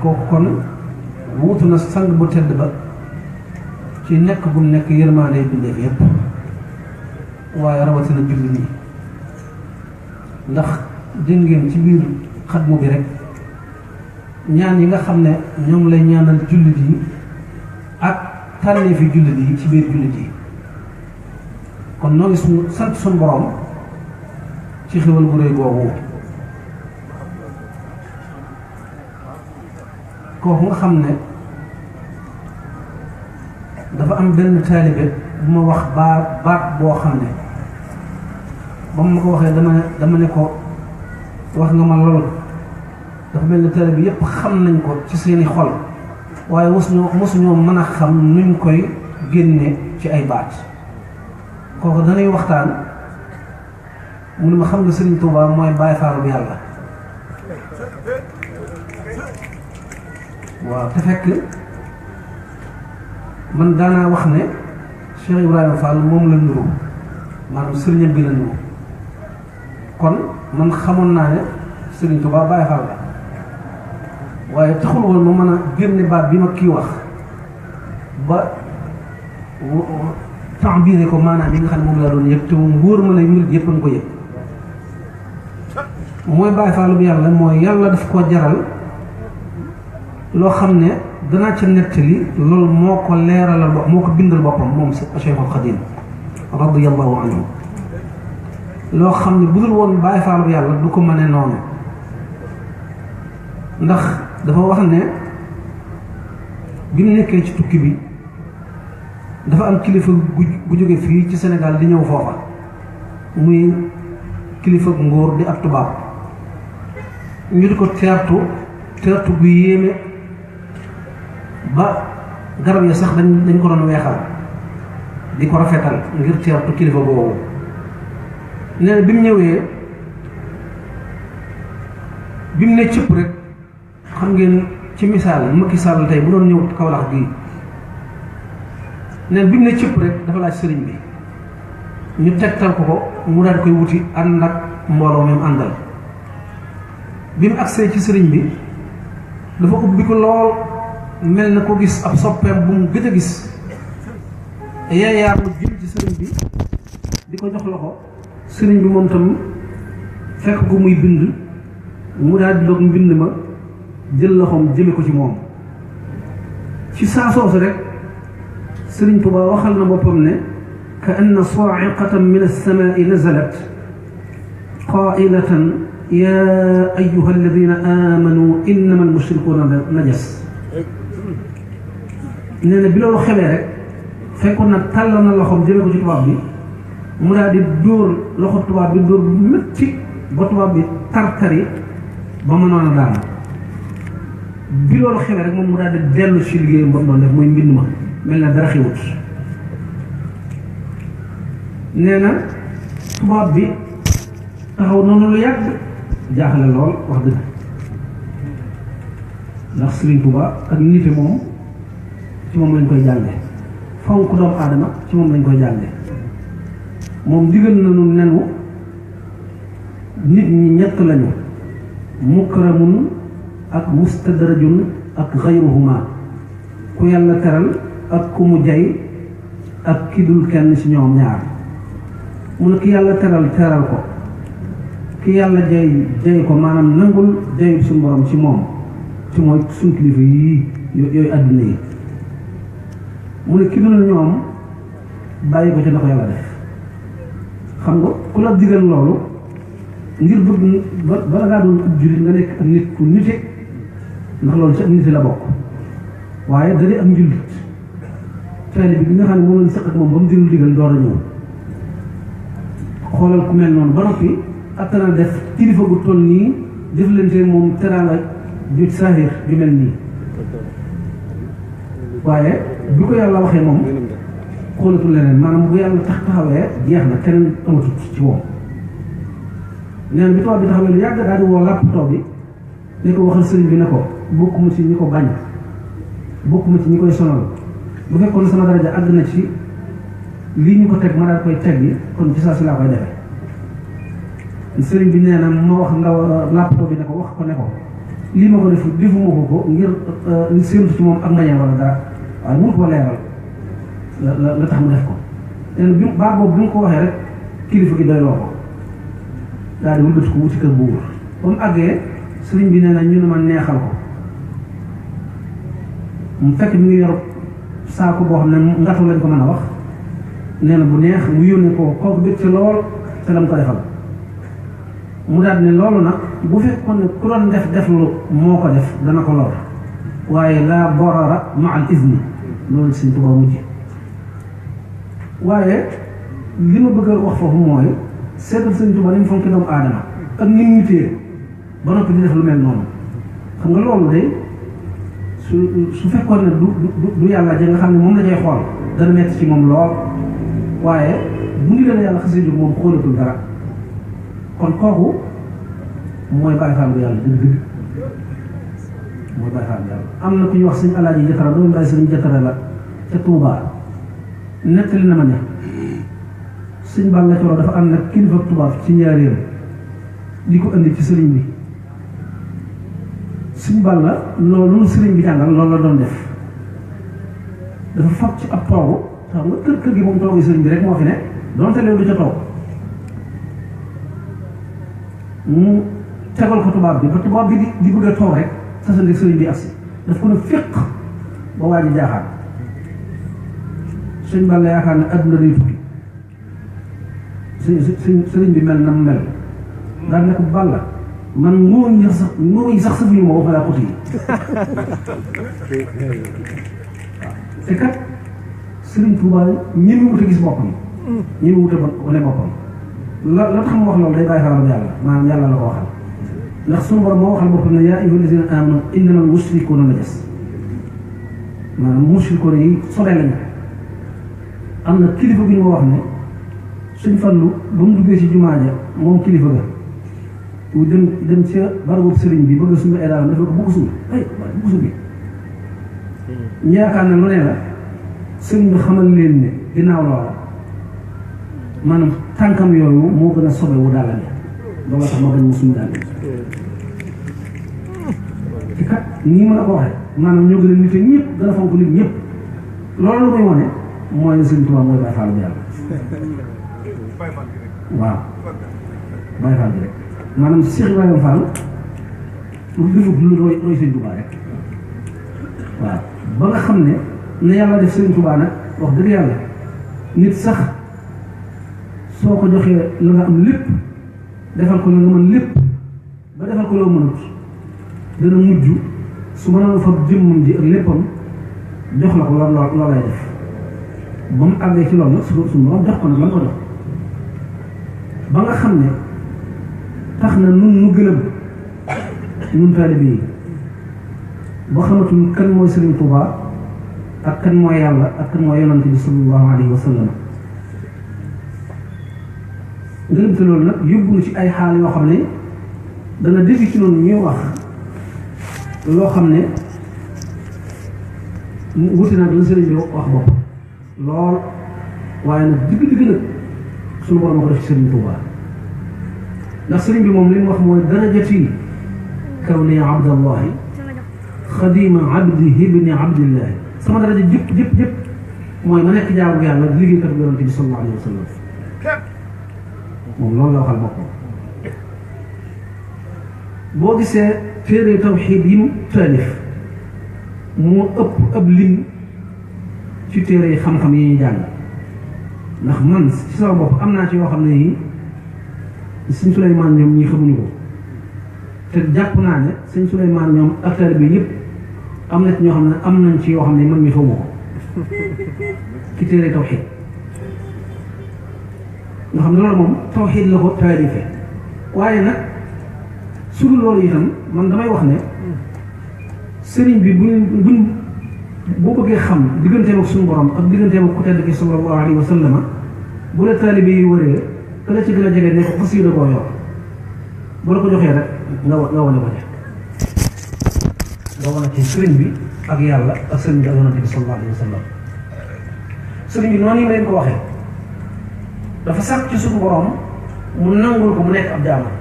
kooku kon wuutu na sang bu tedd ba ci nekk bu nekk yërmaande bindeef yépp waaye rawatina julli nii ndax dégg ngeen ci biir xatmu bi rek ñaan yi nga xam ne ñoom lay ñaanal jullit yi ak tànnee fi jullit yi ci biir jullit yi kon noo ngi sant suñu borom ci xéwal gu rëy boobu kooku nga xam ne dafa am benn taalibe bu ma wax baat boo xam ne ba mu ma ko waxee dama ne ko wax nga ma lool dafa mel ne taalibe yépp xam nañ ko ci seeni xol waaye mosuñoo mën a xam nuñ koy génne ci ay baat kooku dañuy waxtaan mu ne ma xam nga Sëriñ Tuubaa mooy Baay Faalu bu yàlla waaw te fekk man daanaa wax ne Cheikh Ibrahima Fall moom la nuru maanaam sëriñam bi la nuru kon man xamoon naa ne Sëriñ Tuubaa Baay Faal la waaye taxul woon ma mën a génne baat bi ma kii wax ba ta'biire ko maanaam yi nga xam ne moom laa doon yëg te moom wóor ma ne murid yëpp a ko yëg mooy Baay Faalu bu yàlla mooy yàlla daf koo jaral loo xam ne danaa ca nettali loolu moo ko leeralal moo ko bindal boppam moom Cheikhul Xadim radiyallahu anhu loo xam ne bu dul woon Baay Faalu bu yàlla du ko mëne noonu ndax dafa wax ne bi mu nekkee ci tukki bi dafa am kilifa gu jóge fii ci Sénégal di ñëw foofa muy kilifa ngóor di ak tubaab ñu di ko teertu gu yéeme ba garab ya sax dañ ko doon weexal di ko rafetal ngir teertu kilifa boobu nee na bi mu ñëwee bi mu ne cëpp rek xam ngeen ci misaal Macky Sall tey bu doon ñëw Kaolack gii nee na bi mu ne cëpp rek dafa laaj sëriñ bi ñu tegtal ko mu daal koy wuti ànd ak mbooloo même àndal bi mu agsee ci sëriñ bi dafa ubbi ko lool mel na ko gis ab soppeem bu mu gëj a gis yeeyaar lu jëm ci sëriñ bi di ko jox loxo sëriñ bi moom tam fekk ko muy bind mu daal di doog mbind ma jël loxoom jëme ko ci moom ci saa soosu rek sëriñ Tuubaa waxal na boppam ne ka anna saa'iqatan min as-samaa'i nazalat qaa'ilatan yaa ayyuha alladina amanu innama al-mushrikuuna najas nee na bi loolu xewee rek fekkoon na tàllal na loxoom jëme ko ci tubaab bi mu daal di dóor loxo tubaab bi dóor bu métti ba tubaab bi tartari ba mënoon a daan bi loolu xewee rek moom mu daal di dellu ci liggéeyam ba mu doon def mooy mbind ma mel na dara xewut nee na tubaab bi taxaw noonu lu yàgg jaaxle lool wax dëgg ndax Sëriñ Tuubaa ak nite moom ci moom lañ koy jànge fonk doomu aadama ci moom lañ koy jànge moom digal nañu nenu nit ñi ñett lañu mukramun ak mustadrajun ak xayruhuma ku yàlla teral ak ku mu jay ak ki dul kenn ci ñoom ñaar mu ne ki yàlla teral ko ki yàlla jay ko maanaam nangul jayub suñu borom ci moom ci mooy suñ kilifa yii yooyu àdduna yi mu ne ki dul ñoom bàyyi ko ci na ko yàlla def xam nga ku la digal loolu ngir bëgg bala ngaa doon ab jullit nga nekk ak nit ku nite ndax loolu ci ak nite la bokk waaye da di am njullit taalibe bi nga xam ne moom lañ sëq ak moom ba mu dirul digal door a ñëw xoolal ku mel noonu ba noppi attana def kilifa gu toll nii def leen seen moom teraanga ju saahir ju mel nii waaye bi ko yàlla waxee moom xoolatul leneen maanaam bu yàlla taxawee jeex na keneen amatut ci moom nee na bi tubaab bi taxawee lu yàgg daal di woo làppatoo bi ne ko waxal sëriñ bi ne ko bokkuma ci ñi ko bañ bokkuma ci ñi koy sonal bu fekkoon sama daraja àgg na ci lii ñu ko teg ma daal koy teggi kon ci saa si laa koy defee sëriñ bi nee na ma wax ndaw làppatoo bi ne ko wax ko ne ko lii ma ko defuma ko ngir ni séentu ci moom ak mbañeel wala dara waaye mënu ko leeral la tax mu def ko nee na bi baa boobu bi mu ko waxee rek kilifa gi doy loo ko daal di wëlbati ko wuti kër buur ba mu àggee sëriñ bi nee na ñu ne ma neexal ko mu fekk mi ngi yor saako boo xam ne ngatu lañ ko mën a wax nee na bu neex mu yónnee ko kooku bëgg ci lool te la mu ko defal mu daal ne loolu nag bu fekkoon ne ku doon def lu moo ko def dana ko lor waaye laa borara ma al izni loolu Sëriñ Tuubaa mujj waaye li ma bëgg a wax foofu mooy seetal Sëriñ Tuubaa ni mu fonk doomu aadama ak ni mu téye ba noppi di def lu mel noonu xam nga loolu de su fekkoon ne du yàlla ja nga xam ne moom la cay xool dana metti ci moom lool waaye bu ngi leen yàlla xasee jóg moom xoolatul dara kon kooku mooy Baay Faal bu yàlla dëgg-dëgg mooy Baay Faal bu yàlla am na ku ñuy wax sëñ Alaaji Jatara doomu Baay Sëriñ Jatara la ca Tuubaa nettali na ma ne sëñ Balla Coro dafa am nag kilifa tubaab ci njaareem di ko indi ci sëriñ bi sëñ Balla loolu sëriñ bi jàngal loolu la doon def dafa fab ci ab toogu xam nga kër gi moom toogu sëriñ bi rek moo fi ne donte leen du ca toog mu tegal ko tubaab bi ba tubaab bi di bëgg a toog rek sasandi sëriñ bi agsi daf ko ne féq ba waa ji jaaxaar sëñ Balla yaakaar ne adduna day tukki sëriñ bi mel na mu mel daal ne ko Balla man ngooñ sax safuñu ma wax laa côté yi te kat Sëriñ Tuubaa ñemi wut a gis boppam ñemi wut a wane boppam la tax mu wax loolu day bàyyi xalam yàlla maanaam yàlla la ko waxal ndax suñu borom moo waxal boppam ne yaa ayyuhal lazina aamanu innamal mushrikuuna najas maanaam mushrikuuna yi sobee lañu am na kilifa gi ñu ma wax ne suñ fallu ba mu duggee ci jumaa ja moom kilifa ga mu dem ca barabu sëriñ bi bëgg a sumbi ay daalam dafa ko bugg sumbi bugg sumbi ñu yaakaar ne lu ne la sëriñ bi xamal leen ne ginnaaw loola maanaam tànkam yooyu moo gën a sobe wu dàll bi loolu tax ma bañ mu sumbi daal ci kat nii ma la ko waxee maanaam ñoo gën a nite ñëpp gën a fonk nit ñëpp loolu lu muy wane mooy ne Sëriñ Tuubaa mooy Baay Faal bi yàlla waaw Baay Faal bi rek maanaam Cheikh Ibrahima Fall lu defut lu roy Sëriñ Tuubaa rek waaw ba nga xam ne yàlla def Sëriñ Tuubaa nag wax dëgg yàlla nit sax soo ko joxee la nga am lépp defal ko la nga mën lépp ba defal ko loo mënut dana mujj su mënoon fa jëmmam ji ak léppam jox la ko loo lay def ba mu àggee ci loolu nag su borom jox ko nag la mu ko jox ba nga xam ne tax na nun nu gëlëm nun taalibe yi ba xamatul kan mooy Sëriñ Tuubaa ak kan mooy yàlla ak kan mooy yonante bi sallallahu alayhi wa sallam ngërëmte loolu nag yóbbu na ci ay xaal yoo xam ne dana defi ci noonu ñuy wax loo xam ne wuti nag la sëriñ bi wax bopp lool waaye nag digg nag suñu borom ko def ci Sëriñ Tuubaa ndax sëriñ bi moom li mu wax mooy darajati kawni abdallahi xadima abdihi ibni abdillahi sama daraja jëpp mooy ma nekk jaamu yàlla liggéeykat bu yonante bi sallallahu alayhi wa sallam moom loolu la waxal boppam boo gisee téere tawxiid yi mu taalif moo ëpp ab lim ci téere yi xam-xam yi ñuy jàng ndax man ci sama bopp am naa ci yoo xam ne yi sëñ Souleymane ñoom ñii xamuñu ko te jàpp naa ne sëñ Souleymane ñoom ak taalibe bi yëpp am na ci ñoo xam ne am nañ ci yoo xam ne man mi xamu ko ci téere tawxiid nga xam ne loolu moom tawxiid la ko taalife waaye nag su dul loolu itam man damay wax ne sëriñ bi buñ boo bëggee xam digganteem ak suñu borom ak digganteem ak ku tedd ki sallallahu alayhi wa sallam bu la taalibe yi wëree te la ci gën a jege ne ko xasida koo yor bu la ko joxee rek nga wane ko nga wane ci sëriñ bi ak yàlla ak sëriñ bi ak yonante bi sallallahu alayhi wa sallam sëriñ bi noonu yi ma leen ko waxee dafa sàkk ci suñu borom mu nangul ko mu nekk ab jaamam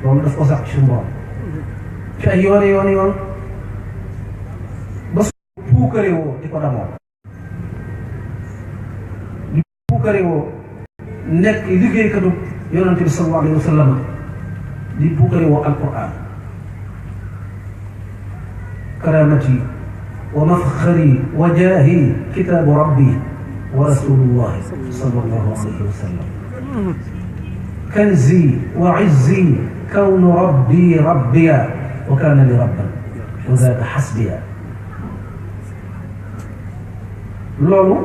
loolu daf ko sàkk ci suñu borom ci ay yoon ba su puukare woo di ko damoo di puukare woo nekk liggéeykatu yonante bi sallallahu alayhi wa sallam di puukare woo alquran karamati wa mafxari wa jaahi kitaabu rabbi wa rasulullahi sallallahu alayhi wa sallam kanzi wa izzi kawnu rabbi rabbiya wa kaana li rabban wa zaaka xasbiya loolu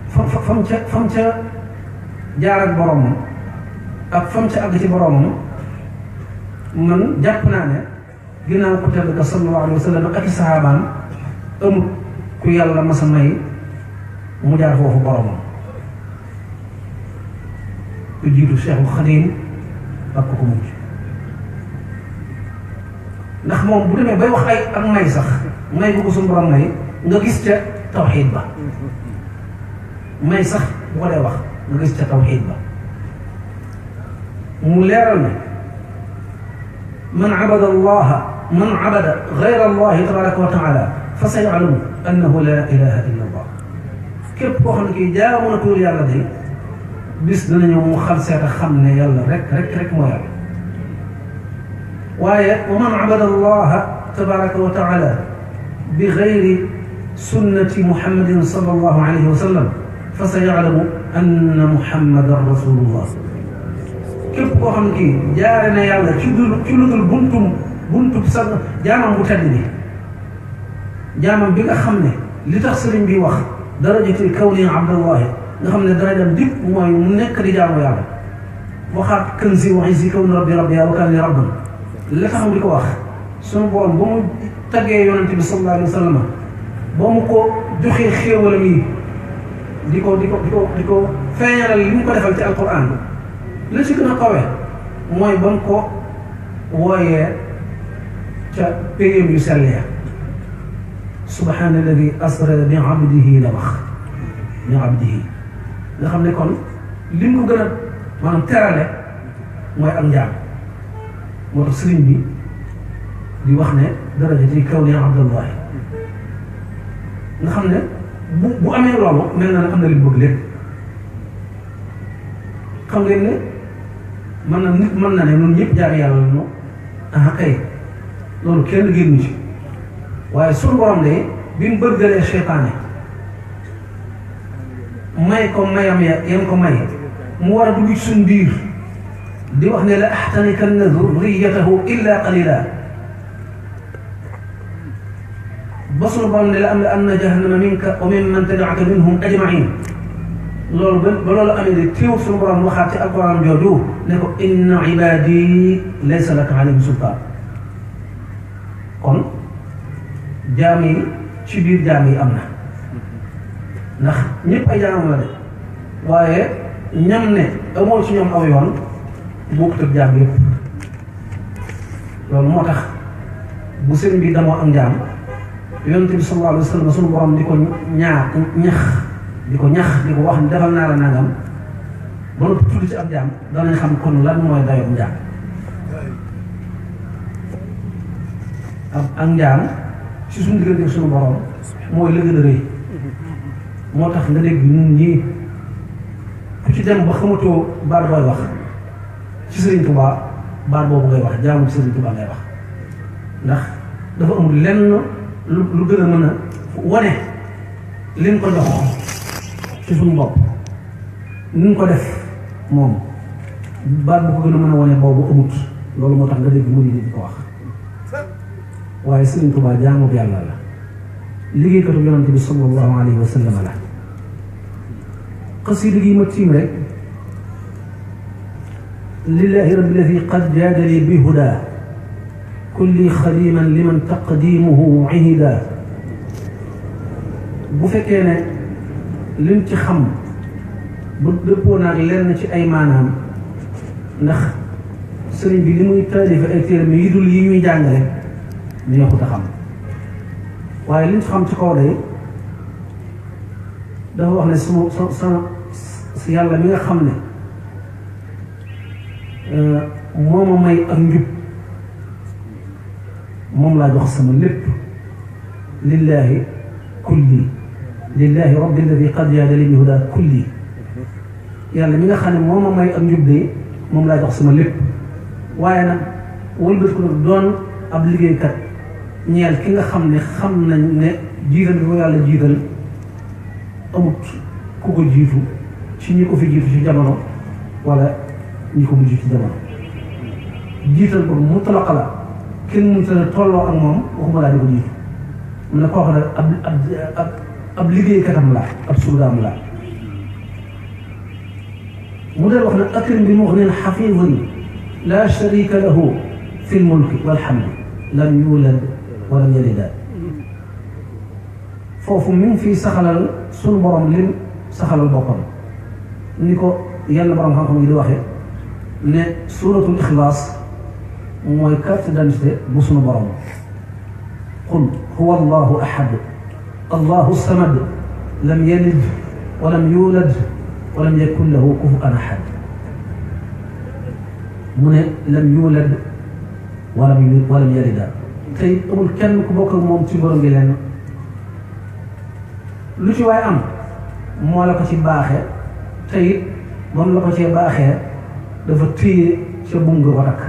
fam ca jaar ak boromam ak fam ca àgg ci boromam man jàpp naa ne ginnaaw ko tedd ka sallallahu alayhi wa sallam ak i sahabaam amut ku yàlla masa may mu jaar foofu boromam ku jiitu Cheikhul Xadim ak ko mujj ndax moom bu demee bay wax ay ak may sax may bu ko suñu borom may nga gis ca tawxiid ba may sax bu ko dee wax nga gis ca tawxiid ba mu leeral ne man abada gayra allahi tabaraka wa taala fa sa yalamu annahu la ilaha illa allah képp koo xam ne kii jaamu na tuur yàlla day bis dana ñëw mu xam seeta xam ne yàlla rek moo yàlla waaye wa man abada allaha tabaraka wa taala bi gayri sunnati muhammadin sallallahu alayhi wa sallam fa sa yalamu anna muhammadan rasulullah képp koo xam ne kii jaare na yàlla ci lu dul buntub sa jaamam bu tedd bi jaamam bi nga xam ne li tax sëriñ bi wax darajatil kawni abdallahi nga xam ne darajam dip mooy mu nekk di jaamu yàlla waxaat kanzi wa izzi kawni rabbi rabbiya wa kaana li rabban la tax mu di ko wax sunu borom ba mu taggee yonente bi sallallahu alayhi wa sallam ba mu ko joxee xéewalam yi di ko feeñalal li mu ko defal ci alquran la ci gën a kawe mooy ba mu ko wooyee ca péyam yu sell ya subhaana alladi asra bi abdihi la wax bi abdihi nga xam ne kon li mu ko gën a maanaam terale mooy ak njaam moo tax sëriñ bi di wax ne darajati kawni abdallahi nga xam ne bu amee loolu mel na ne am na li mu bëgg lépp xam ngeen ne mën na ne ñun ñëpp jaami yàlla la ñu kay loolu kenn génn ci waaye suñu borom de bi mu bëggalee seytaane may ko mayam yam ko may mu war a dugg ci suñ biir di wax ne la axtanikanna zurriyatahu illa qalila ba suñu borom ne la am la anna jahannama minka wa mimman tabi'aka minhum ajmain loolu ba loolu amee de teewul suñu borom waxaat ci alquran jooju ne ko inna ibadi laysa laka alayhim sultaan kon jaam yi ci biir jaam yi am na ndax ñëpp ay jaamam la de waaye ñam ne amoo ci ñoom aw yoon bokkut ak jaam yëpp loolu moo tax bu sëriñ bi damoo am jaam yonent bi sallallahu alayhi wa sallam suñu borom di ko ñax di ko wax defal naa la nangam ba noppi tudd ci ab jaam danañ xam kon lan mooy dayob njaam ak njaam ci suñu diggante suñu borom mooy la gën a rëy moo tax nga dégg ñun ñii ku ci dem ba xamatoo baat booy wax ci Sëriñ Tuubaa baat boobu ngay wax jaamu Sëriñ Tuubaa ngay wax ndax dafa amul lenn lu gën a mën a wane liñ ko jox ci suñu bopp niñ ko def moom baat bu ko gën a mën a wane boobu amut loolu moo tax nga dégg mënu di ko wax waaye Sëriñ Tuubaa jaamu bi yàlla la liggéeykatu yonante bi sallallahu alayhi wa sallam la xasida gi ma tiim rek lillahi rabbi alladi qad jaadali bi huda kulli xadiman liman taqdimuhu ihida bu fekkee ne liñ ci xam bu dëppoo naag lenn ci ay maanaam ndax sëriñ bi li muy taalife ay téeram yi dul yi ñuy jàngale neexut a xam waaye liñ ci xam ci kaw day dafa wax ne sama yàlla mi nga xam ne moo ma may ak njub moom laa jox sama lépp lillahi kulli lillahi rabbi alladi qad jaadali bi huda kulli yàlla mi nga xam ne moo ma may ak njub de moom laa jox sama lépp waaye nag wëlbati ko nag doon ab liggéeykat ñeel ki nga xam ne xam nañ ne jiital bi ko yàlla jiital amut ku ko jiitu ci ñi ko fi jiitu ci jamono wala ñi ko mujj ci jamono jiital ko mutlaq la kenn mënut a tolloo ak moom waxuma laa di ko jiitu mu ne koo xam ne ab liggéeykatam la ab surgaam la mu del wax ne akrim bi muxnin xafidin la sharika lahu fi lmulki walhamdi lam yulad walam yalida foofu mi ngi fii saxalal sunu borom lim saxalal boppam ni ko yenn borom xam-xam yi di waxee ne suuratul ixlaas mooy carte d'identité bu sunu borom qul huwa allahu ahad allahu samad lam yalid walam yulad walam yakun lahu kufuwan ahad mu ne lam yulad walam yalida tey amul kenn ku bokk ak moom ci borom gi leen lu ci waay am moo la ko ci baaxee te it moom la ko cee baaxee dafa téye ca bum nga ko takk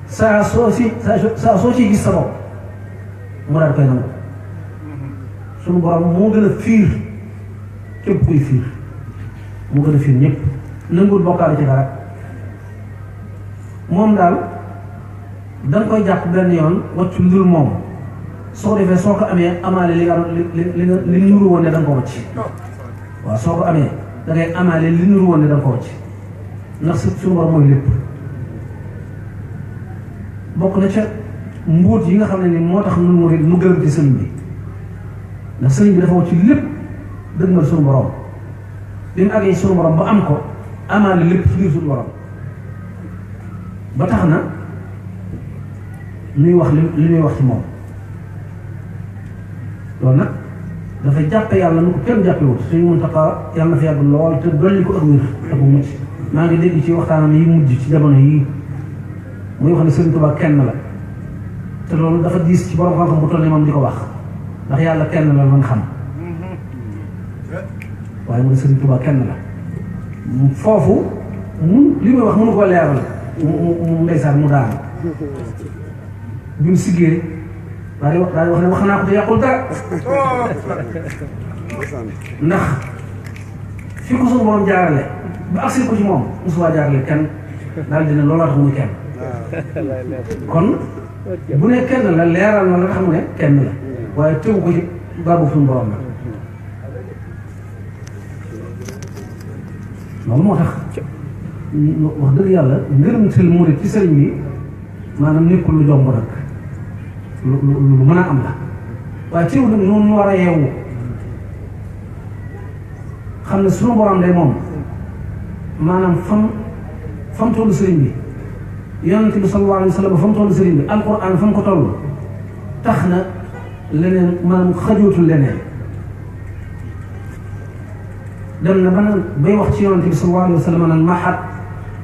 saa soo ci gis sa bopp mu daal koy nangu suñu borom moo gën a fiir képp kuy fiir moo gën a fiir ñëpp nanguwul bokkaale ci dara moom daal da nga koy jàpp benn yoon wàccu lu dul moom soo ko defee soo ko amee amaale li nga li nuru woon ne da nga ko wàcc waaw soo ko amee da ngay amaale li nuru woon ne da nga ko wàcc ndax suñu borom mooy lépp bokk na ca mbuut yi nga xam ne ni moo tax nun murid mu gërëm ci sëriñ bi ndax sëriñ bi dafa wàcc lépp dëgg ma suñu borom bi mu àggee suñu borom ba am ko amaale lépp ci biir suñu borom ba tax na nuy wax li ñuy wax ci moom loolu nag dafay jàppe yàlla nu ko kenn jàppewut suñu Muntaxa yàlla na fi yàgg lool te dolli ko ak wér ak bu mucc maa ngi dégg ci waxtaanam yi mujj ci jamono yii muy wax ne Sëriñ Tuubaa kenn la te loolu dafa diis ci borom xam-xam bu toll ni moom di ko wax ndax yàlla kenn la man xam waaye mu ne Sëriñ Tuubaa kenn la foofu mun li muy wax mënu ko leeral mu ndeysaan mu daan bi mu siggee daal di wax ne wax naa ko te yàqul dara ndax fi ko suñu borom jaarale ba agsi ko ci moom mosuwaa jaarale kenn daal dina loolaa tax muy kenn kon bu ne kenn la leeral na la xam ne kenn la waaye tegu ko ci baabu suñu borom la loolu moo tax wax dëgg yàlla ngërëm sel murid ci sëriñ bi maanaam nekkul lu jomb nag lu mën a am la waaye teew nag noonu ñu war a yeewu xam ne suñu borom day moom maanaam fam tollu sëriñ bi yonent bi sallallahu alayhi wa sallam fam tollu sëriñ bi alquran fam ko toll tax na leneen maanaam xajootul leneen dem na ba naan bay wax ci yonent bi sallallahu alayhi wa sallam naan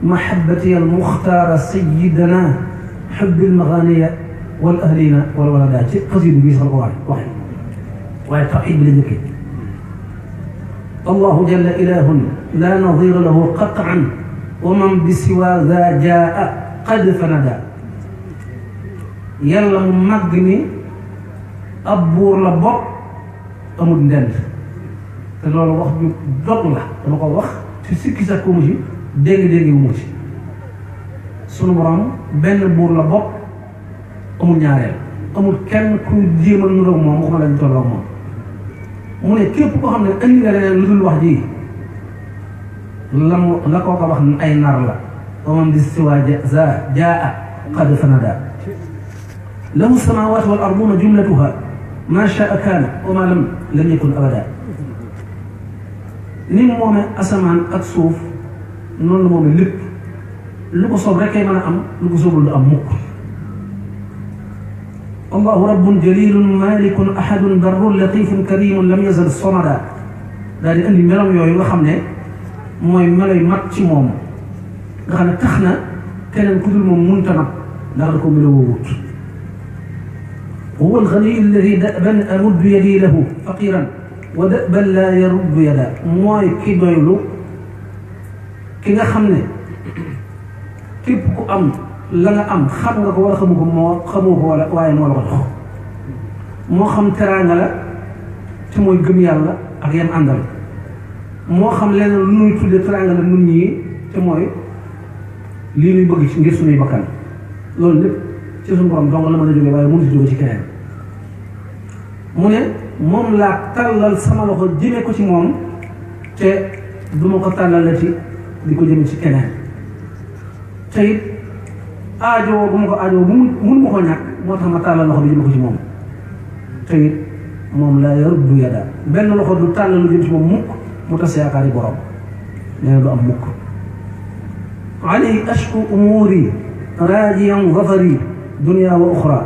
mahabbati al muxtaara sayidana xubbil maganiya wal ahlina wala wala daa ci xasidu gi sax la ko waxe waaye tawxiid bi la njëkkee allahu jalla ilahun la nadira lahu qatan wa man bi siwa za jaa qad fanada yàlla mu màgg ni ab buur la bopp amul ndend te loolu wax ju dog la dama ko wax ci sikki sax ko mu ci dégg-dégg mu ci sunu borom benn buur la bopp amul ñaareel amul kenn ku jéem a nuróog moom waxuma lañ tolloog moom mu ne képp koo xam ne indi nga leneen lu dul wax ji la koo ko wax ay nar la wa man bi siwa jaa qad fanada lahu samawatu wal arduna jumlatuha ma shaa kaana wa ma lam yakun abada ni mu moomee asamaan ak suuf noonu la moomee lépp lu ko soob rek kay mën a am lu ko soobul du am mukk allahu rabbun jalilun malikun ahadun barrun latifun karimun lam yazal somada daal di indi melam yooyu nga xam ne mooy meloy mat ci moom nga xam ne tax na keneen ku dul moom munta mat ndax da ko meloo wut huwa alxaniyu alladi daban amuddu yadi lahu faqiran wa daban laa yaruddu yada mooy ki doylu ki nga xam ne képp ku am la nga am xam nga ko wala xamu ko xamoo ko wala waaye moo la ko jox moo xam teraanga la te mooy gëm yàlla ak yam àndal moo xam leneen lu ñuy tuddee teraanga la nun ñii te mooy lii ñuy bëgg ci ngir suñuy bakkan loolu lépp ci suñu borom dong la mën a jógee waaye mënu si jóge ci keneen mu ne moom laa tàllal sama loxo jëme ko ci moom te du ma ko tàllalati di ko jëme ci keneen te it aajoo bu ma ko aajoo bu mun ma ko ñàkk moo tax ma tàllal loxo bi jëme ko ci moom te it moom laa yaruddu yada benn loxo du tàllalu jëm ci moom mukk mu tas yaakaar yi borom nee na du am mukk alayhi ashku umuri raajiyan zafari dunya wa uxra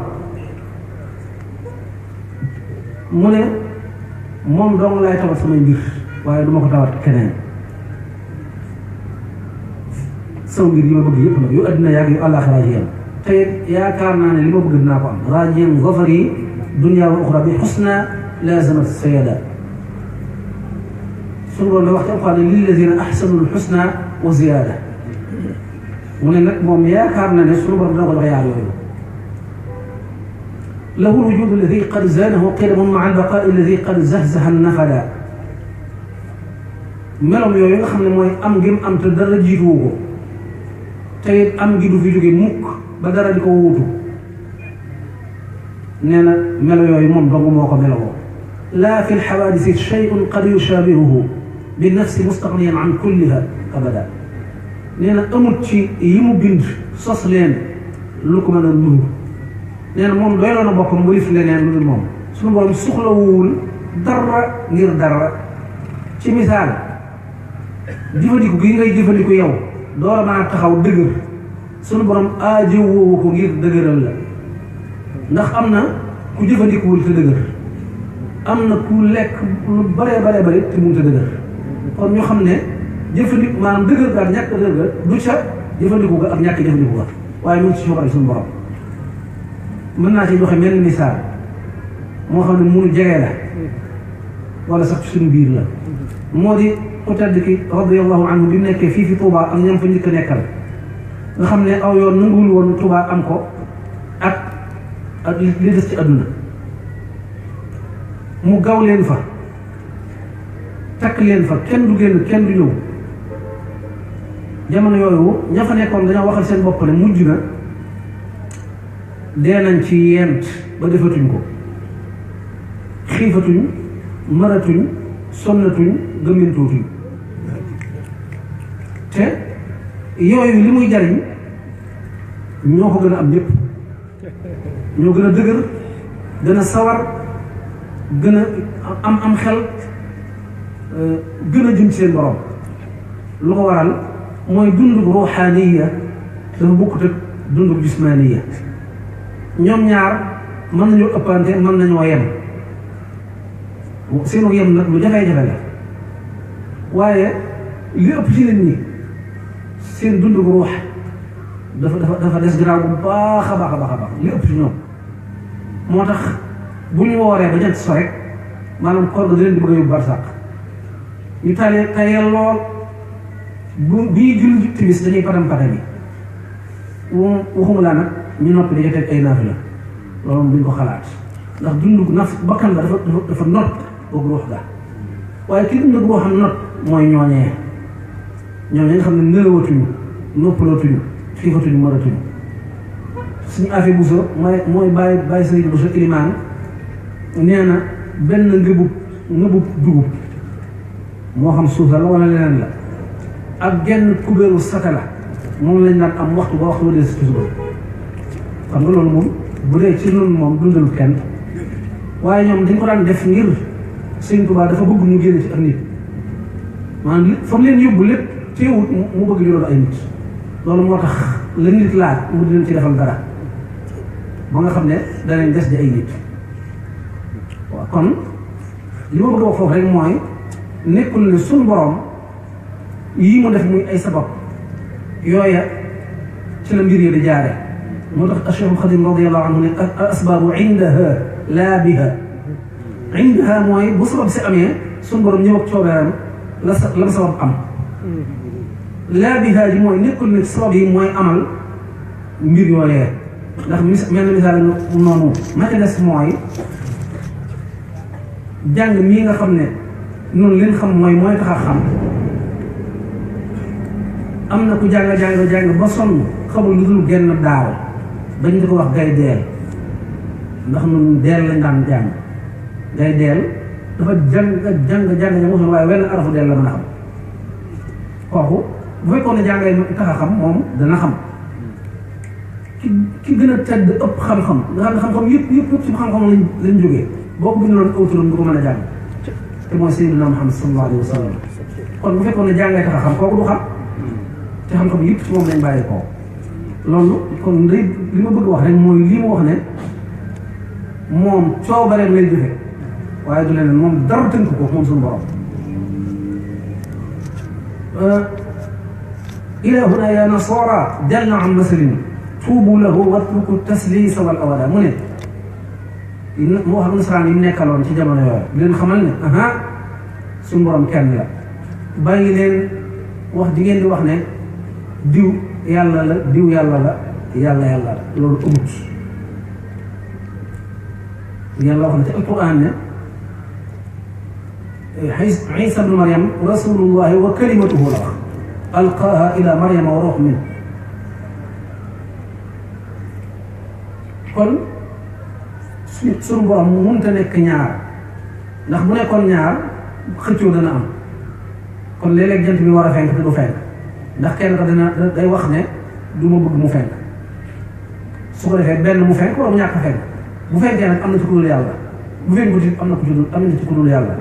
mu ne moom dong laay tawat samay mbir waaye du ma ko tawat keneen sama mbir yi ma bëgg yëpp nag yu addina yàgg yu àllaaxira yi yam te yaakaar naa ne li ma bëgg dinaa ko am raajiyan zafari dunya wa uxra bi xusna laazamat sayada suñu borom da wax ci alquran ne lillazina ahsanu lxusna wa ziyaada mu ne nag moom yaakaar na ne suñu borom dana ko jox yaar yooyu lahu lwujud alladi qad zaanahu qidamun maa albaqaa alladi qad zahzaha nafada melom yooyu nga xam ne mooy am gi mu am te dara jiituwu ko te it am gi du fi jóge mukk ba dara di ko wuutu nee na melo yooyu moom dong moo ko melowoo laa fi lxawaadisi shay'un qad yushaabihuhu bi nafsi mustaqniyan an kulliha abada nee na amut ci yi mu bind sos leen lu ko mën a nuru nee na moom doyloo na boppam wëlif leneen lu dul moom suñu borom soxlawuwul dara ngir dara ci misaal jëfandiku gi ngay jëfandiku yow door a mën a taxaw dëgër suñu borom aajowoo ko ngir dëgëral la ndax am na ku jëfandikuwul te dëgër am na ku lekk lu bare te mënut a dëgër kon ñu xam ne jëfandiku maanaam dëgër ga ak ñàkk dëgër du ca jëfandiku ga ak ñàkk jëfandiku ga waaye mu ngi ci coobare suñu borom mën naa ci joxe mel misaal moo xam ne munu jege la wala sax ci suñu biir la moo di ku tedd ki radiyallahu anhu bi mu nekkee fii fi Touba ak ñoom fa njëkk a nekkal nga xam ne aw yoon nanguwul woon Touba am ko ak li des ci àdduna mu gaw leen fa takk leen fa kenn du génn kenn du ñëw jamono yooyu ña fa nekkoon dañoo waxal seen bopp ne mujj na dee nañ ci yent ba defatuñ ko xiifatuñ maratuñ sonnatuñ gëmmintootuñ te yooyu li muy jariñ ñoo ko gën a am ñëpp ñoo gën a dëgër gën a sawar gën a am xel gën a jëm ci seen borom lu ko waral mooy dundug ruuxaaniya dafa bokkut ak dundug jismaaniya ñoom ñaar mën nañoo ëppante mën nañoo yem seenu yem nag lu jafe-jafe la waaye li ëpp ci nit ñi seen dundug ruux dafa des gannaaw bu baax a baax li ëpp ci ñoom moo tax bu ñu wooree ba jant so rek maanaam koor ga da leen di bëgg a yóbbu barsàq ñu tayal lool bi ñuy julli timis dañuy patam-pata bi waxuma laa nag ñu noppi dañuy teg ay naafila loolu moom duñ ko xalaat ndax dundu bakkan la dafa not boog ruux ga waaye ki dund boo xam not mooy ñooñee nga xam ne nelawatuñu noppalootuñu xiifatuñu maratuñu suñu affaire buso mooy bàyyi sëriñ buso ilimaan nee na benn ngëbub dugub moo xam suusal la wala leneen la ak genn kubéeru satala moom lañ naan am waxtu ba waxtu ba dee si suba xam nga loolu moom bu dee ci noonu moom dundalu kenn waaye ñoom dañ ko daan def ngir Sëriñ Tuubaa dafa bëgg ñu génn ci ak nit maanaam li fa mu leen yóbbu lépp teewut mu bëgg ñu doon ay nit loolu moo tax la nit laaj mu di leen ci defal dara ba nga xam ne danañ des di ay nit waaw kon li ma bëgg a wax foofu rek mooy nekkul ne suñu borom yii mu def muy ay sabab yooya ci la mbir yi di jaare moo tax Cheikh Xadim radiyallahu anhu ne al asbaabu indaha laa biha. indaha mooy bu sabab si amee suñu borom ñëw ak coobeeram la sabab am. laa biha ji mooy nekkul ne sabab yi mooy amal mbir yooyee ndax mel na misaal noonu ma ca des mooy jàng mii nga xam ne noonu leen xam mooy tax a xam. am na ku jàng ba sonn xamul lu dul genn daaw bañ di ko wax gay deel ndax ñun deel lañ daan jàng gay deel dafa jàng ña mosoon waaye wenn arafu deel la mën a xam kooku bu fekkoon ne jàngay tax a xam moom dana xam ki gën a tedd ëpp xam-xam nga xam ne xam-xam yëpp ci xam-xam lañ jógee boo ko bindaloon aw turam du ko mën a jàng te mooy Seydina Muhammad sallallahu alayhi wa sallam kon bu fekkoon ne jàngay tax a xam kooku du xam te xam-xam yëpp ci moom lañ bàyyi ko loolu kon li ma bëgg wax rek mooy lii mu wax ne moom coobareem lay jëfe waaye du leneen moom dara tënk ko moom suñu borom. ilahuna ya nasara jalla an masalin tuubu lahu watruku taslisa wal awada mu ne mu wax ak nasaraan yi mu nekkaloon ci jamono yooyu leen xamal ne suñu borom kenn la bàyyi leen wax di ngeen di wax ne diw yàlla la diw yàlla la yàlla la loolu amut. yàlla wax na ci alquran ne Isa bnu Maryam rasulullahi wa kalimatuhu la wax alqaaha ila Maryama wa ruux min. kon suñu borom mu mënta nekk ñaar ndax bu nekkoon ñaar xëccoo dana am kon léeg-léeg jant bi war a fenk te du fenk ndax kenn ko day wax ne du ma bëgg mu fenk su ko defee benn mu fenk wala mu ñàkk a fenk bu fenkee nag am na ci ku dul yàlla bu fenkut it am na ci ku dul yàlla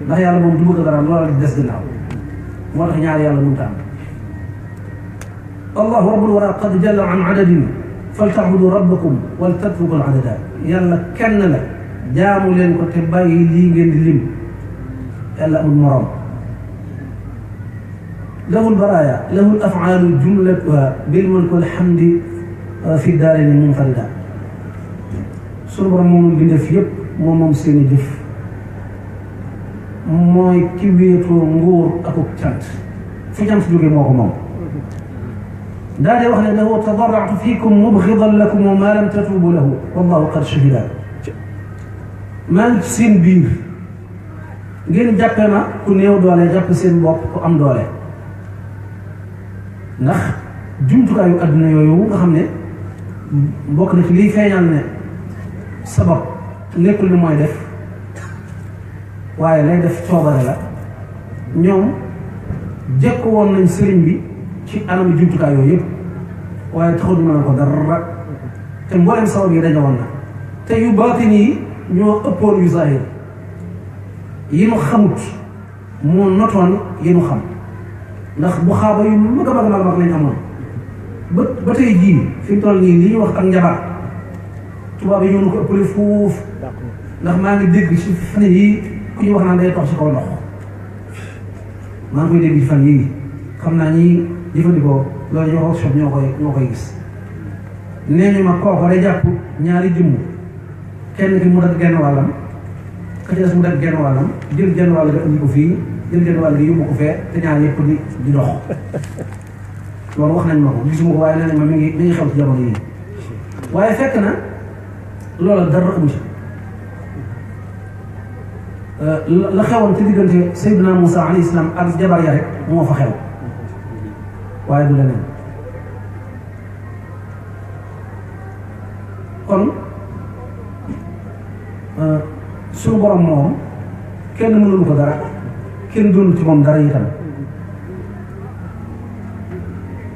ndax yàlla moom du bëgg dara loola di des ginnaaw moo tax ñaari yàlla mënta am. allahu rabbul wara qad jalla an adadin faltabudu rabbakum wal tatruku al adada yàlla kenn la jaamu leen ko te bàyyi lii ngeen di lim yàlla amul morom. lahu lbaraya lahu l afaalu jumlatuha bilmulk walhamdi fi daarayni munfarida sunu borom moom bindeef yëpp moom seen i jëf mooy ki wéetoo nguur akuk cant fu cant jóge moo ko moom daa dee wax ne lahu tadarratu fiikum mubxidan lakum wa ma lam tatubu lahu wallahu qad shahida maa ngi ci seen biir ngeen jàppe ma ku néew doole jàppe seen bopp ku am doole ndax jumtukaayu adduna yooyu nga xam ne bokk na ci liy feeñal ne sabab nekkul ni mooy def waaye lay def coobare la ñoom jekk woon nañ sëriñ bi ci anam jumtukaay yooyu yëpp waaye taxul ñu mën ko dara te mboolem sabab yi daje woon na te yu baatin yi ñoo ëppoon yu zahir yi nu xamut moo notoon yi nu xam ndax bu xaaba yu mag a mag lañ amoon ba tey jii fi mu toll nii li ñu wax ak njabar tubaab yi ñoo nu ko ëppale foofu ndax maa ngi dégg ci fan yii ku ñu wax naan day tox ci kaw ndox maa ngi koy dégg ci fan yii xam naa ñi jëfandikoo loolu ñu workshop ñoo koy gis nee ñu ma kooku day jàpp ñaari jëmm kenn ki mu dagg genn wàllam ka ci des mu dagg genn wàllam jël genn wàll ga indi ko fii jël genn wàll gi yóbbu ko fee te ñaar yëpp di dox loolu wax nañ ma ko gisuma ko waaye nee nañ ma mi ngi xew ci jamono yi waaye fekk na loola dara amu ci la xewoon ci diggante Seydina Moussa alayhi salaam ak jabar ya rek moo fa xew waaye du leneen kon suñu borom moom kenn mënulu ko dara kenn doonul ci moom dara itam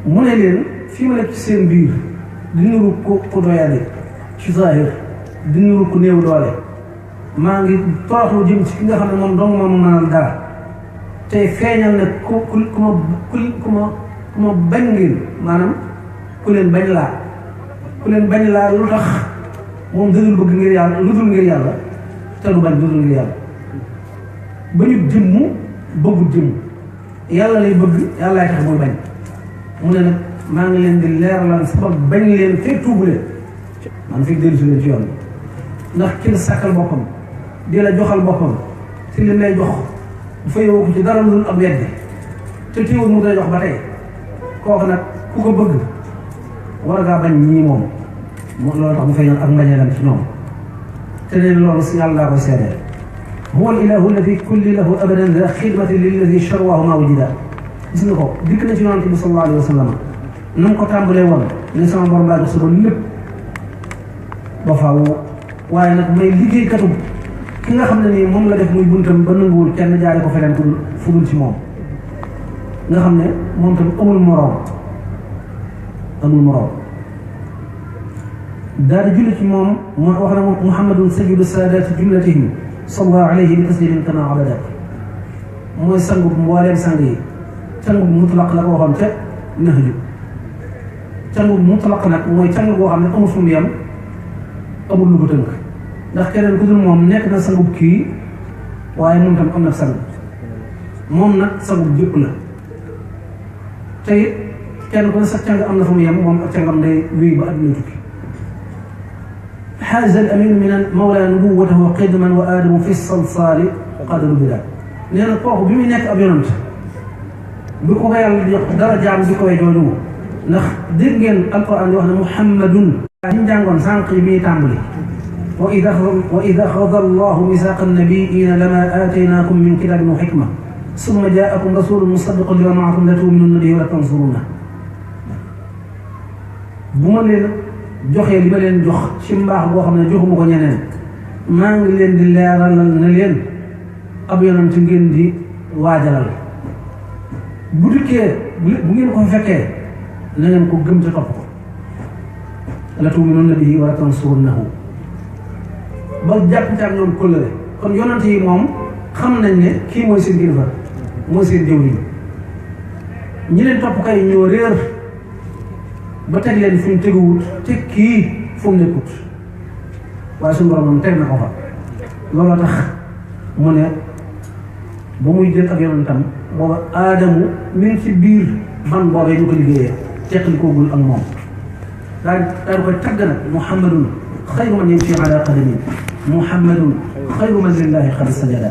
mu ne leen fii ma nekk ci seen biir di nuru ko doyale ci zahir di nuru ko néew doole maa ngi toroxlu jëm ci ki nga xam ne moom dong moom mënal dara tey feeñal ne ku ma bañ ngeen maanaam ku leen bañ laa lu tax moom dadul bëgg ngir yàlla lu dul ngir yàlla te du bañ lu dul ngir yàlla bañu jëmmu bëggul jëmm yàlla lay bëgg yàllaay tax muy bañ mu ne nag maa ngi leen di leeralal sabab bañ leen fekk tuubu leen man fi dellu si leen ci yoon bi ndax ki la sàkkal boppam di la joxal boppam te li lay jox dafa yow ko ci dara lu ab weddi te teewul mu day jox ba tey kooku nag ku ko bëgg war ngaa bañ ñii moom loolu tax mu feeñoon ak mbañeelam ci ñoom te neen loolu si yàlla daa koy seedeel huwa al ilahu alladi kulli lahu abadan da xidmati lilladi charwahu ma wujida gis nga ko dikk na ci yonante bi sallallahu alayhi wa sallam na mu ko tàmbalee woon ne sama borom laa jox suba lépp ba faaw waaye nag may liggéeykatu ki nga xam ne nii moom la def muy buntam ba nanguwul kenn jaare ko feneen fu dul ci moom nga xam ne moom tam amul moroom daal di julli ci moom moo wax na muhammadun sayyidu saadaati jumlatihim sallallahu alayhi bi taslimin kama abada mooy sangub mbooleem sang yi cangub mutlaq la ko waxoon ca Nahju cangub mutlaq nag mooy càng boo xam ne amul fu mu yem amul lu ko tënk ndax keneen ku dul moom nekk na sangub kii waaye moom tam am na sang moom nag sangub jëpp la te it kenn ku ne sax càng am na fu mu yem moom ak cangam day wéy ba àdduna tukki حاز الأمين من المولى نبوته قدما وآدم في الصلصال قدر البلاد لأن الطوق بمنك أبيرنت بكو يال درجة بكو يجوجو نخ دين القرآن يوحنا محمد جانغون سانقي بي تامبلي وإذا خذ الله ميثاق النبيين لما آتيناكم من كتاب وحكمة ثم جاءكم رسول مصدق لما معكم لتؤمنون به ولا تنصرونه بمن joxee li ma leen jox ci mbaax boo xam ne joxuma ko ñeneen maa ngi leen di leeralal na leen ab yonent ngeen di waajalal bu dikkee bu ngeen ko fekkee na ngeen ko gëm te topp ko la tu'minuunna bihi wa la tansurunnahu ba jàpp ci ak ñoom kóllëre kon yonent yi moom xam nañ ne kii mooy seen kilifa mooy seen jëwriñ ñi leen topp kay ñoo réer ba teg leen fu ñu teguwut te kii fu mu nekkut waaye suñu borom moom teg na ko fa looloo tax mu ne ba muy jël ak yonentam booba aadamu mi ngi ci biir ban boobee ñu ko liggéeyee teqali koogul ak moom daal koy tagg nag muhammadun xayru man yamshi ala qadamin muhammadun xayru man lillahi qad sajada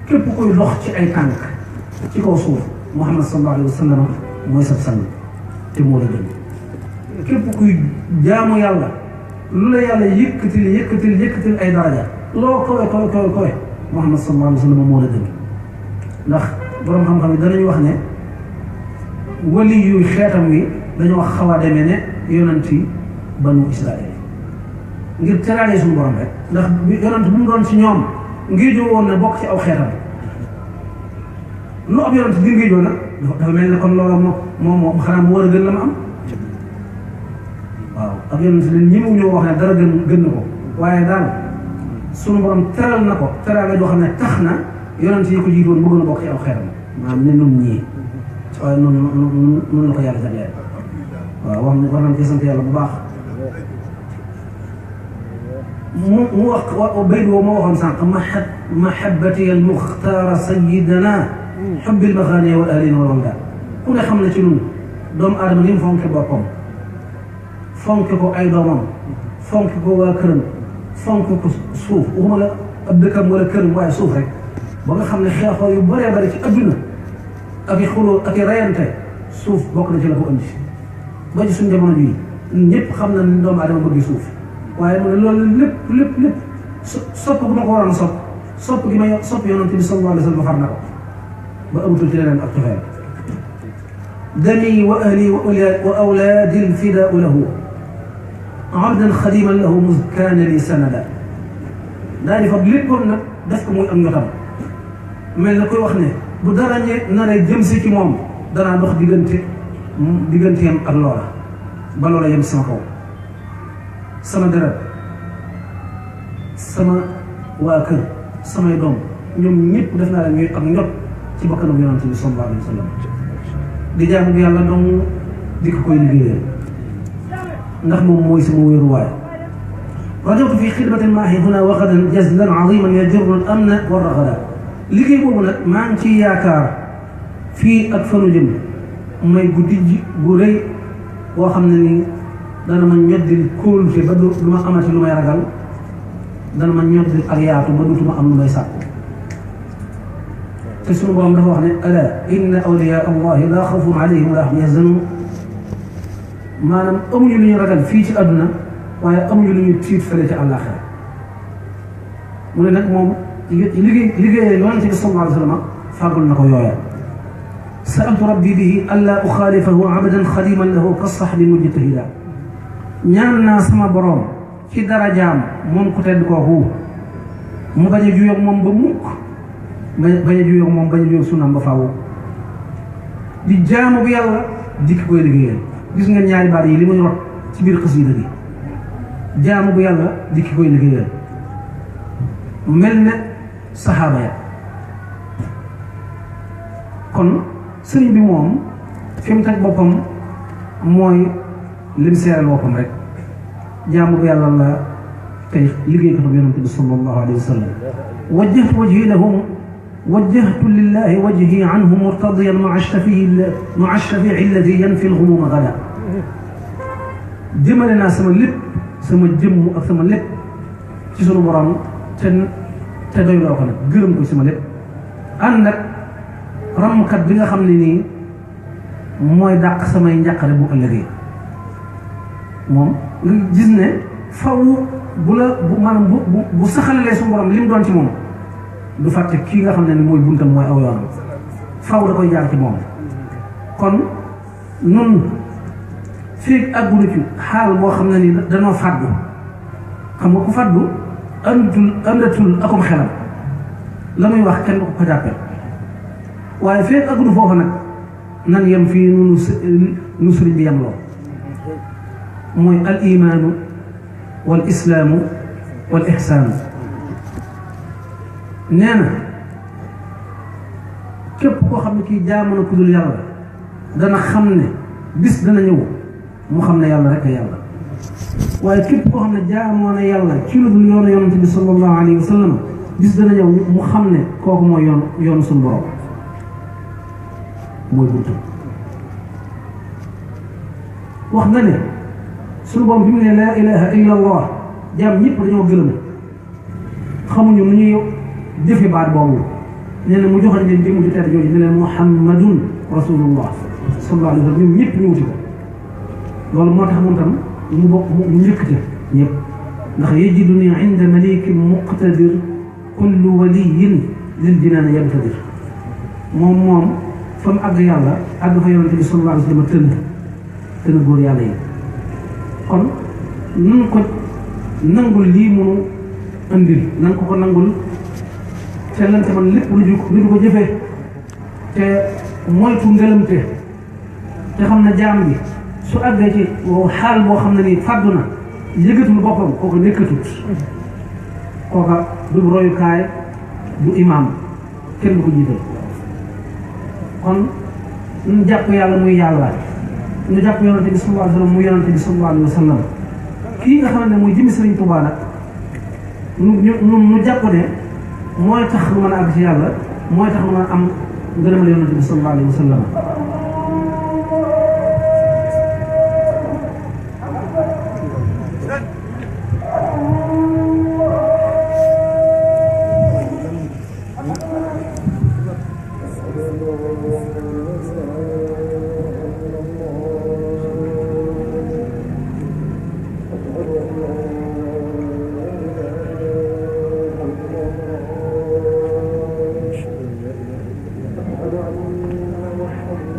képp kuy dox ci ay tànk ci kaw suuf muhammad sallallahu alayhi wa sallam mooy sab sang te moo la gën képp kuy jaamu yàlla lu la yàlla yëkkatil ay daraja loo kowe Muhammad sallallahu alayhi wa sallam moo la gën ndax borom xam-xam yi danañu wax ne wali yu xeetam wi dañoo wax xaw a demee ne yonanti banu Israël ngir teraale suñu borom rek ndax yonant bu mu doon ci ñoom ngir joo woon na bokk ci aw xeetam lu ab yonant di ngir joo nag dafa mel ne kon loolu moom xanaa mu war a gën la ma am waaw ab yonent leen ñi mu ñoo wax ne dara gën na ko waaye daal sunu borom teral na ko teral nga joo xam ne tax na yonent yi ko jiitoon bëgg na bokk ci aw xeeram maanaam ne nun ñii waaye noonu la ko yàlla jagleel waaw war nañ ci sant yàlla bu baax mu wax bayt boobu moo waxoon sànq mahabbati al muxtaara sayidana xubbil maxaani wal ahlina wal walda ku ne xam na ci ñun doomu aadama ni mu fonke boppam fonke ko ay doomam fonke ko waa këram fonke ko suuf waxuma la ab dëkkam wala këram waaye suuf rek ba nga xam ne xeexoo yu bëree bëri ci adduna ak i xuloo ak i rayante suuf bokk na ci la ko indi ba ci suñ jamono bii ñëpp xam na ni doomu aadama bëgg suuf waaye mu ne loolu lépp sopp bu ma ko waroon sopp gi ma sopp yonent bi sallallahu alayhi wa sallam far na ko ba amatul ci leneen ak cofeel dami wa ahli wa awlaadi alfidaau lahu abdan xadiman lahu mus kaana li sanada daa di fab léppam nag def ko muy am ñotam mel na koy wax ne bu dara naree jëm si ci moom danaa dox digganteem ak loola ba loola yem sama kaw sama deret sama waa kër samay doom ñoom ñëpp def naa leen ñuy ak ñot ci bakkanam yonent bi sallallahu alayhi wa sallam di jaamu bi yàlla dong di ko koy liggéeyal ndax moom mooy sama wéeruwaay rajawtu fi xidmatin maahi huna wa gadan jazlan aziman yajurru al amna wa ragada liggéey boobu nag maa ngi ciy yaakaar fii ak fanu jëm may guddi gu rëy boo xam ne ni dana ma ñoddil kóolute ba du ma amati lu may ragal dana ma ñoddil ak yaatu ba dutuma am lu may sàkku te sunu borom dafa wax ne ala inna awliya allahi laa xawfun alayhim wa laa hum yahzanun maanaam amuñu lu ñu ragal fii ci àdduna waaye amuñu lu ñu tiit fële ci àllaaxira mu ne nag moom liggéeyee yonente bi sallallahu alayhi wa sallam fàggul na ko yooya sa'altu rabbi bihi allaa uxaalifahu abadan xadiman lahu ka saxbi mujtahida ñaan naa sama boroom ci darajaam moom ku tedd kooku mu bañ a juyoog moom ba mukk bañ a juyoog moom bañ a juyoog sunnaam ba faaw di jaamu bu yàlla dikk koy liggéeyal gis ngeen ñaari baat yi li muy rot ci biir xasida gi jaamu bu yàlla dikk koy liggéeyal mel ne saxaaba ya kon sëriñ bi moom fi mu teg boppam mooy lim seeral boppam rek jaamu bu yàlla la tey liggéeykatu bi yonente bi sallallahu alayhi wa sallam wajjahtu wajhi lahum wajjahtu lillahi wajhi anhu murtadiyan maa shafii alladi yanfi lhumuma gada jëmale naa sama lépp sama jëmm ak sama lépp ci sunu borom te doyloo ko nag gërëm ko sama lépp ànd ak ramkat bi nga xam ne nii mooy dàq samay njàqare bu ëllëgee moom nga gis ne faw bu la bu maanaam bu saxalalee suñu borom li mu doon ci moom du fàtte kii nga xam ne ni mooy buntam mooy aw yoonam faw da koy jaar ci moom kon nun fii àggulu ci xaal boo xam ne ni danoo fàddu xam nga ku fàddu àndatul akum xelam la muy wax kenn du ko jàppee waaye fii àggulu foofu nag nan yem fii nu sëriñ bi yem loo mooy al imaanu wal islaamu wal ixsaanu nee na képp koo xam ne kii jaamu na ku dul yàlla dana xam ne bis dana ñëw mu xam ne yàlla rek a yàlla waaye képp koo xam ne jaamoo na yàlla ci lu dul yoonu yonente bi sallallahu alayhi wa sallam bis dana ñëw mu xam ne kooku mooy yoonu suñu borom mooy buntu wax na ne suñu borom bi mu ne laa ilaha illa allah jaam ñëpp dañoo gëlëm xamuñu nu ñuy jëfe baat boobu nee na mu joxoon leen jëmu ju tedd jooju ne leen muhammadun rasulullah sallallahu alayhi wa sallam ñoom ñëpp ñu wuti ko loolu moo tax moom tam mu bokk mu njëkkte ñëpp ndax yajiduni inda malikin muqtadir kullu waliyin lil jinaan yabtadir moom fa mu àgg yàlla àgg fa yonente bi sallallahu alayhi wa sallam tën góor yàlla yi kon nan ko nangul lii munu andil nan ko nangul te lante man lépp lu du ko jëfee te moytu ngëlamte te xam ne jaam bi su àggee ci xaal boo xam ne nii fàddu na yëgatul boppam kooka nekkatut kooka du royukaay du imaam kenn du ko jiital kon ñu jàpp yàlla muy yàlla ñu jàpp yonante bi sallallahu alayhi wa sallam muy yonante bi sallallahu alayhi wa sallam kii nga xam ne muy jëmi Sëriñ Tuubaa nag ñu jàpp ne mooy tax lu mën a àgg ci yàlla mooy tax lu mën a am ngërëmal yonante bi sallallahu alayhi wa sallam أشهد أن محمدا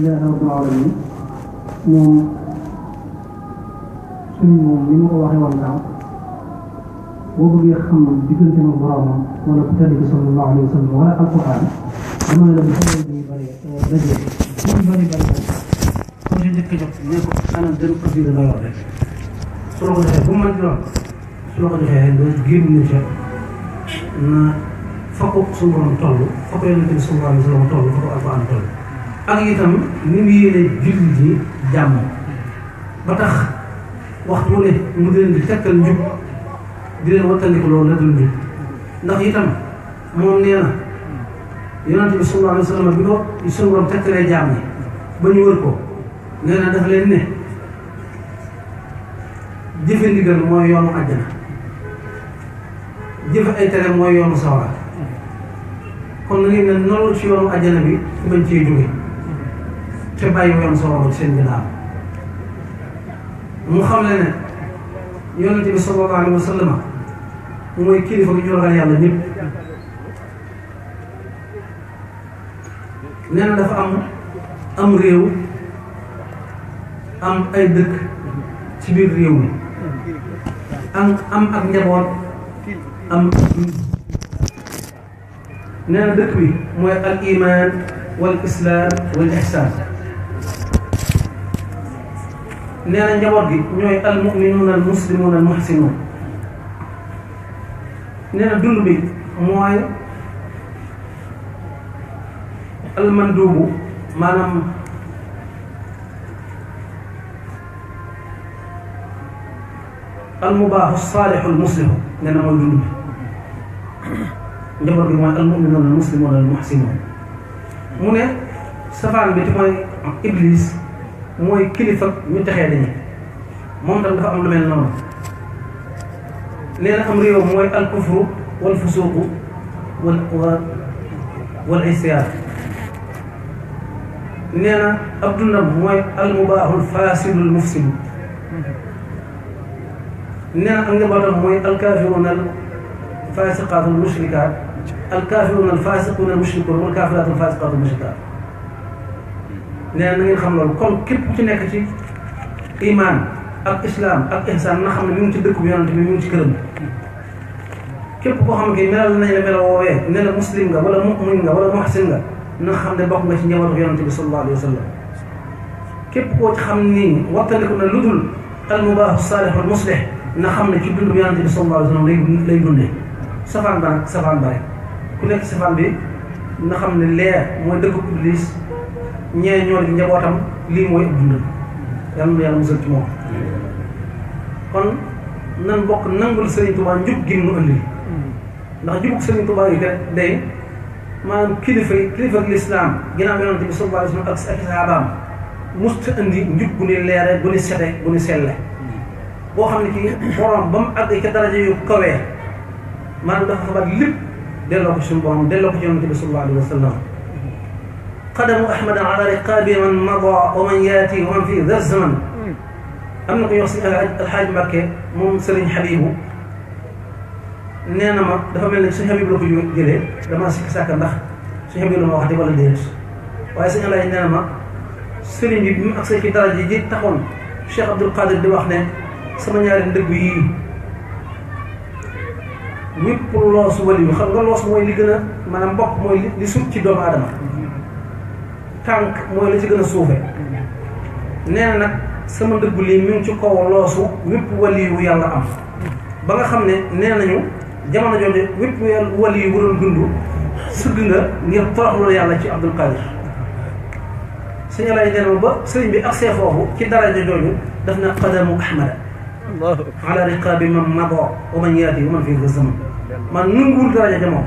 alhamdulilah rabbil alamin moom suñu moom ni ma ko waxee woon daaw boo bëggee xam diggante ma boromam wala ku tedd bi sallallahu alayhi wa sallam wala alquran dama ne la bu xewee bi bëri dajee ñu bëri soo si njëkk a jox ne ko anam dën procédure la yor rek su la ko defee bu mu mën di doon su la ko defee nga génn ni ca na fa ko suñu borom toll fa ko yonente bi sallallahu alayhi wa sallam toll fa ko alquran toll ak itam ni mu yéene jullit yi jàmm ba tax waxtu wu ne mu di leen di tekkal njub di leen wattandiku loolu la dul njub ndax itam moom nee na yonente bi sallallahu alayhi wa sallam bi ko suñu borom tekkalee jaam yi ba ñu wër ko nee na dafa leen ne jëfe ndigal mooy yoonu àjjana jëfe ay tere mooy yoonu sawara kon na ngeen ne noonu ci yoonu àjjana bi bañ cee jóge te bàyyi yoonu sawara ci seen ginnaaw mu xam le ne yonente bi sallallahu alayhi wa sallam mooy kilifa gi ñu ragal yàlla ñëpp nee na dafa am réew am ay dëkk ci biir réew mi am ak njaboot am nee na dëkk bi mooy al iman wal islam wal ihsan nee na njaboot gi ñooy al muminuun al muslimuun al muhsinuun nee na dund bi mooy al manduubu maanaam al mubaaxu saalixu al muslimu nee na mooy dund bi njaboot gi mooy al muminuun al muslimuun al muhsinuun mu ne safaan bi te mooy iblis mooy kilifa ñu texee dañu moom tam dafa am lu mel noonu nee na am réew mooy al kufru wal fusuuqu wal isyaan nee na ab dundam mooy al mubaaxul faasidul mufsidu nee na ak njabootam mooy al kaafiruuna al faasiqaatul mushrikaat al kaafiruuna al faasiquuna al mushrikuun wal kaafiraatul faasiqaatul mushrikaat nee na ngeen xam loolu kon képp ku ci nekk ci iman ak islam ak ihsan na xam ne mi ngi ci dëkk bi yonante bi mi ngi ci këram képp koo xam ne melal nañ la mela woowee ne la muslim nga wala mu'min nga wala muhsin nga na xam ne bokk nga ci njabootu yonante bi sallallahu alayhi wa sallam képp koo ci xam ni wattandiku na lu dul al mubaahu saalih wal muslih na xam ne ci dund bi yonante bi sallallahu alayhi wa sallam lay dundee safaan ba nag safaan ba rek ku nekk safaan bi na xam ne leer mooy dëkk iblis ñee ñoo di njabootam lii mooy ab dundam yàlla na yàlla musal ci moom kon nan bokk nangul Serigne Touba njub gi mu andi ndax jubug Serigne Touba yi kat day maanaam kilifa lislaam ginnaaw yonante bi sallallahu alayhi wa sallam ak sahabaam musta andi njub gu ni leere gu ni sete gu ni selle boo xam ne kii borom ba mu àgg ca daraja yu kawee maanaam dafa fabat lépp delloo ko suñu borom delloo ko ci yonante bi sallallahu alayhi wa sallam qadamu ahmada ala riqaabi man mada wa man yaati wa man fii da zaman am na ko yox si alxaaj Mbàkke moom Sëriñ Xabibu nee na ma dafa mel ne suñu Xabibu la ko jëlee dama sikk sàkk ndax suñu Xabibu la ma wax di wala déet waaye suñu Alaaji nee na ma sëriñ bi mu agsee ci daraja ji taxoon Cheikh Abdul Qadir di wax ne sama ñaari ndëgg yii wépp loosu wali yu xam nga loos mooy li gën a maanaam bopp mooy li sut ci doomu aadama tànk mooy la ci gën a suufe nee na nag sama ndëggu lii mi ngi ci kaw loosu wépp waliyu yàlla am ba nga xam ne nee nañu jamono jooju wépp waliyu bu doon dund sëgg nga ngir toroxlu yàlla ci Abdul Qadir sëñ Alaaji nee na ba sëriñ bi agsee foofu ci daraja jooju daf na qadamu ahmada ala riqaabi man mado wa man yaati wa man fii da zaman man nunguwul daraja jamono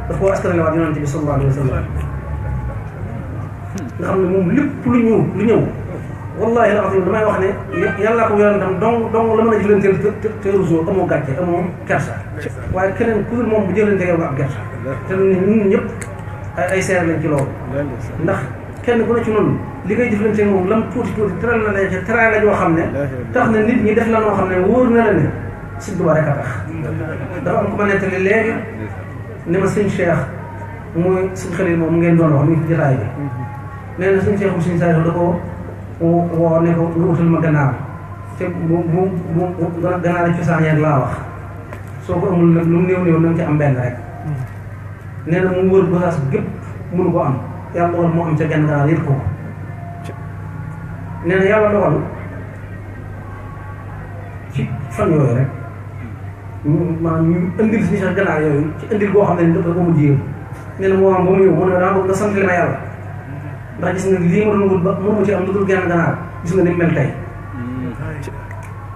daf koo askanale waat yonante bi sallallahu alayhi wa sallam nga xam ne moom lépp lu ñëw wallahi la azim damay wax ne yàllaa ko yonentam dong la mën a jëlanteel te rusoo amoo gàcce amoo kersa waaye keneen ku dul moom bu jëlante yow nga am kersa te ñun ñëpp ay seer lañ ci loolu ndax kenn ku ne ci noonu li ngay jëflante moom lam tuuti teral na la teral la joo xam ne tax na nit ñi def la noo xam ne wóor na la ne Sëñ Tuubaa rek a tax dafa am ko ma nettali léegi ne ma sëñ Cheikh mooy suñ xarit moom mu ngeen doon wax mi ngi ci jotaay bi nee na suñu seexu suñu saa da ko woo ne ko nga utal ma ganaar te bu ganaar yi cosaan yeeg laa wax soo ko amul nag lu mu néew na nga ci am benn rek nee na mu wër Gosaas gépp mënu ko am yàlla dogal moo am ca genn ganaar yëpp ko nee na yàlla dogal ci fan yooyu rek maanaam ñu indil suñu sax ganaar yooyu ci indil boo xam ne dafa ko mujj yëw nee na moo am ba mu ñëw mu ne daa bëgg nga sant li ma yàlla ndax gis nga lii ma doon wut ba mënuma ci am lu dul genn ganaar gis nga ni mel tey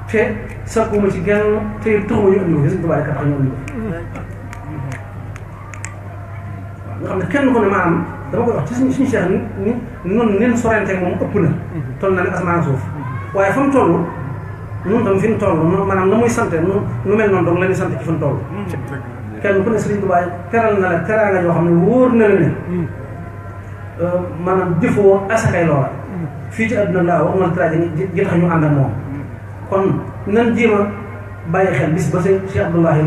te sakkuma ci genn te taxuma ñu indi ko gis nga tubaab yi kat ñu indi ko nga xam ne kenn ku ne maanaam dama koy wax ci suñu seex ni noonu nen sorente moom ëpp na toll na ne asamaan suuf waaye fa mu toll nun tam fi mu toll maanaam na muy sante nu mel noonu donc la ñuy sant ci fa mu toll kenn ku ne Sëriñ Tuubaa teral na la teraanga yoo xam ne wóor na la ne maanaam jëfoo asakay loola fii ci àdduna laa wax nga teraanga ji tax ñu ànd ak moom kon nan jéem a bàyyi xel bis ba Cheikh Abdoulahi